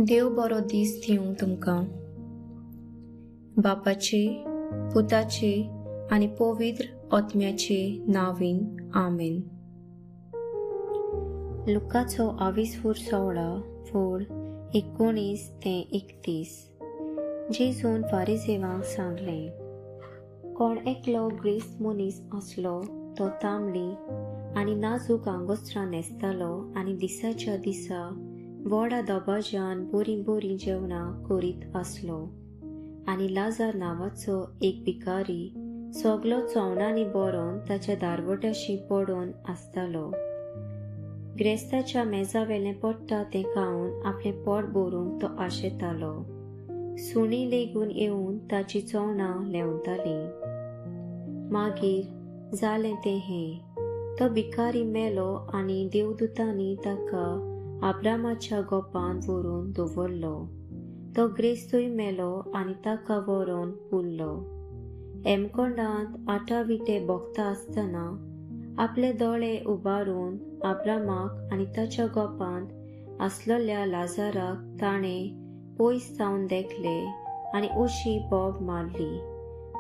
देव बरो दीस दिवं तुमकां. बापाचे, पुताचे आनी पवित्र आत्म्याचे नांवान आमेन. लुकाचो आविस्फूर सोवळा फोड 19 ते 31. जेजून फारिजेवांक सांगलें, कोण एकलो ग्रेस्त मनीस आसलो, तो तांबडी आनी नाजूक आंगोस्त्रां न्हेसतालो आनी दिसाच्या दिसा व्हडा दबाज्यान बरीं बरीं जेवणां करीत आसलो. आनी लाजार नांवाचो एक भिकारी सगलो चोवणांनी भरोन ताच्या दारवट्याशी पडून आसतालो. ग्रेस्ताच्या मेजावेलें पडटा तें खावन आपलें पोट भरूंक तो आशेतालो. सुणी लेगून येवन ताची चोवणां लेंवतालीं. मागीर जालें तें हें, तो भिकारी मेलो आनी देवदूतांनी ताका आब्रामाच्या गोपान व्हरून दवरलो. तो ग्रेस्तूय मेलो आनी ताका व्हरून पुरलो. हेमकोंडांत आटा विटे भोगता आसतना आपले दोळे उबारून आब्रामाक आनी ताच्या गोपांत आसलेल्या लाजाराक ताणें पयस सावन देखले आनी अशी बोब मारली,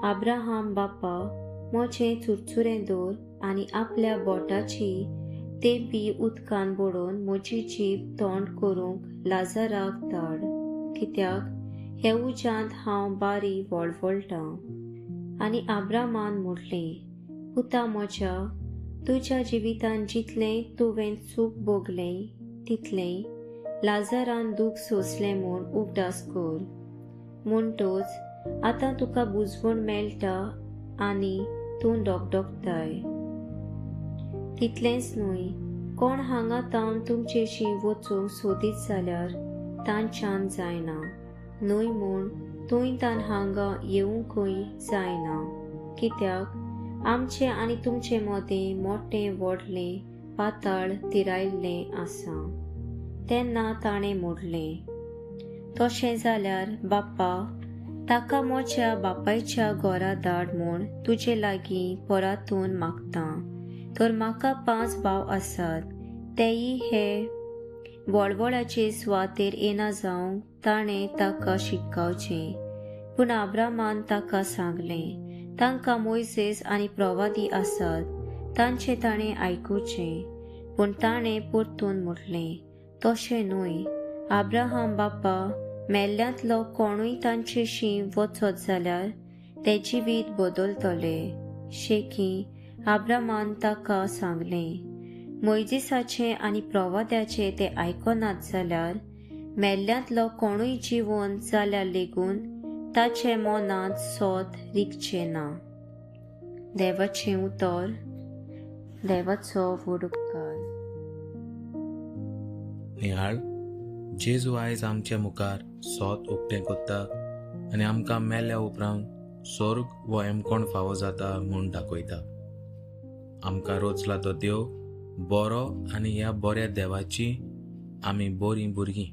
आब्राहाम बापा, म्हजें चुरचुरें दवर आनी आपल्या बोटाची तेंपी उदकान बुडोवन म्हजी जीब तोंड करूंक लाजाराक धाड, कित्याक हे उज्यांत हांव बारी वळवळटां. आनी आब्रामान म्हटलें, पुता म्हज्या, तुज्या जिवितान जितलें तुवें सूख भोगलें तितलें लाजारान दूख सोंसलें म्हूण उगडास कर. म्हणटच आतां तुका बुजवण मेळटा आनी तूं डगडगताय. तितलेंच न्हय, कोण हांगा तावन तुमचेशी वचूंक सोदीत जाल्यार तांच्यान जायना, न्हय म्हूण तूंय तान हांगा येवंकूय जायना, कित्याक आमचें आनी तुमचे मदें मोटें व्हडलें पाताळ तिरायल्लें आसा. तेन्ना ताणें म्हणलें, तशें जाल्यार बाप्पा, ताका म्हज्या बापायच्या घरा धाड म्हूण तुजे लागीं परातून मागतां. तर म्हाका 5 भाव आसात, तेयी हे वळवळाचे सुवातेर येना जावंक ताणें ताका शिटकावचें. पूण आब्रामान ताका सांगलें, तांकां मोयसेस आनी प्रवादी आसात, तांचें ताणें आयकुचें. पूण ताणें परतून म्हटलें, तशें न्हय आब्राहाम बापा, मेल्ल्यांतलो कोणूय तांचेशी वचत जाल्यार ते जिवीत बदलतले. शेकी आब्रामान ताका सांगलें, मोयजेसाचें आनी प्रवाद्याचें ते आयकनात जाल्यार मेल्ल्यांतलो कोणूय जिवन जाल्यार लेगून ताचे मनांत सोत रिगचें ना. देवाचें उतर. देवाचो व्हड उपकार. निहाळ, जेजू आयज आमच्या मुखार सोत उक्तें कोत्ता आनी आमकां मेल्या उपरांत स्वर्ग वो एमकोण फावो जाता म्हूण दाखयता. आमकां रोचला तो देव बरो आनी ह्या बऱ्या देवाची आमी बरीं भुरगीं.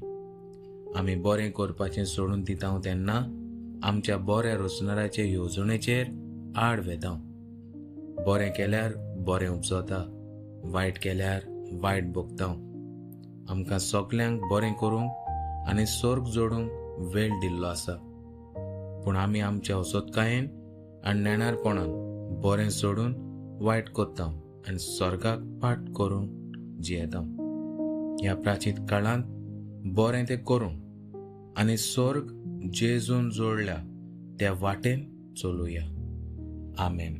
आमी बरें करपाचें सोडून दिता तेन्ना आमच्या बऱ्या रोचणाराचे येवजणेचेर आड वेता. बरें केल्यार बरें उपजता, वायट केल्यार वायट भोगता. आमकां सगल्यांक बरें करूंक आनी स्वर्ग जोडूंक वेळ दिल्लो आसा, पूण आमी आमच्या असोतकायेन आनी नेणारपणान बरें सोडून वायट करता आनी स्वर्गाक पाट करून जियेता. ह्या प्राचीन काळांत बरें तें करूंक आनी स्वर्ग जेजून जोडल्या त्या वाटेन चलुया. आमेन.